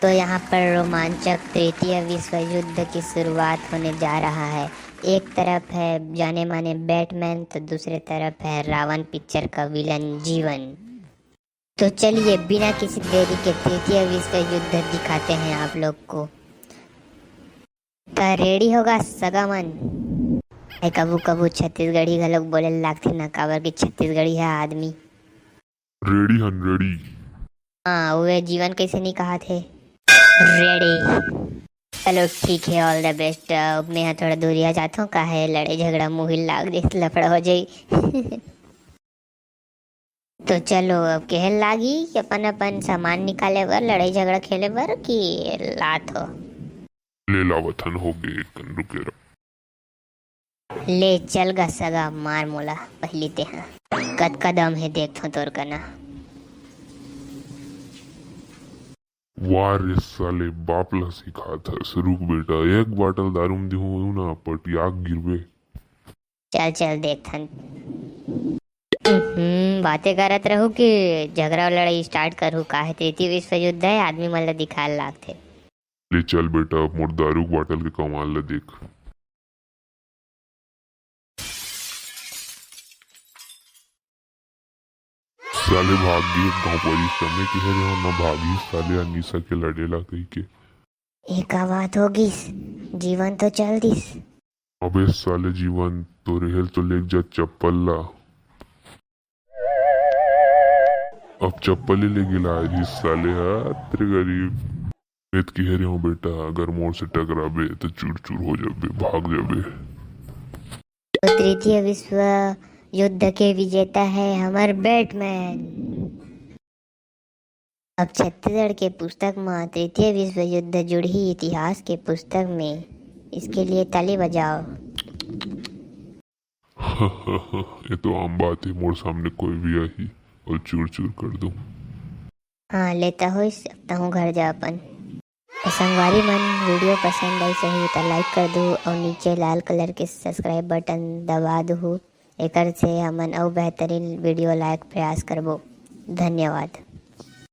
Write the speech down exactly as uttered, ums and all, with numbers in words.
तो यहाँ पर रोमांचक तृतीय विश्व युद्ध की शुरुआत होने जा रहा है। एक तरफ है जाने माने बैटमैन, तो दूसरे तरफ है रावण पिक्चर का विलन जीवन। तो चलिए, बिना किसी देरी के तृतीय विश्व युद्ध दिखाते हैं आप लोग को। त रेडी होगा सगा मन? ए, कभू कभू छत्तीसगढ़ी घलोक बोले लागथे ना, काबर कि छत्तीसगढ़ी है आदमी। रेडी हन, रेडी। हाँ, वे जीवन कैसे नहीं कहा थे? रेडी। चलो ठीक है, ऑल द बेस्ट। अब मैं यहाँ थोड़ा दूरिया जाता हूँ, काहे लड़े झगड़ा मुहिल लाग दे, लफड़ा हो जाई। तो चलो, अब कहल लागी कि अपन अपन सामान निकाले बर, लड़ाई झगड़ा खेले बर कि लात हो। ले लावत हन, हो गे कन रुके रह। ले चल गा सगा, मार मोला पहिली तेहा। कतका दम हे देखथों तोर कना। वाह रे साले, बाप ला सिखात हस। रुक बेटा, एक बाटल दारू म दिहूं ना, पटियाक गिरबे। चल चल देखथन। हम्म, बातें करत रहू कि झगड़ा लड़ाई स्टार्ट करू? काहे तृतीय विश्व युद्ध है, आदमी मन ला दिखाए लागथे। ले चल बेटा, अब मोर दारू के बाटल के कमाल ला देख। साले भाग गे गाँव परिश्रम में, किहे रे हो ना भागी साले अनीसा के लड़े ला कही के। ए का बात हो गिस, जीवन तो चल दिस। अबे साले जीवन, तो रेहल तो लेग जा चप्पल ला। अब चप्पल ही ले गिला रही साले हा, तेरे गरीब। मैं तो कह रही हूँ बेटा, अगर मोर से टकराबे तो चूर चूर हो जाबे, भाग जाबे। तो तृतीय विश्व युद्ध के विजेता है हमर बैटमैन। अब छत्तीसगढ़ के पुस्तक म तृतीय विश्व युद्ध जुड़ही इतिहास के पुस्तक में, इसके लिए ताली बजाओ। ये तो आम बात है, मोर सामने कोई भी आही और चूर चूर कर दूं। हाँ, लेता होइस, अब तहूँ घर जा अपन। तो संगवारी मन, वीडियो पसंद आई सही तो लाइक कर दू और नीचे लाल कलर के सब्सक्राइब बटन दबा दू, एकर से हमन अउ बेहतरीन वीडियो लायक प्रयास करबो। धन्यवाद।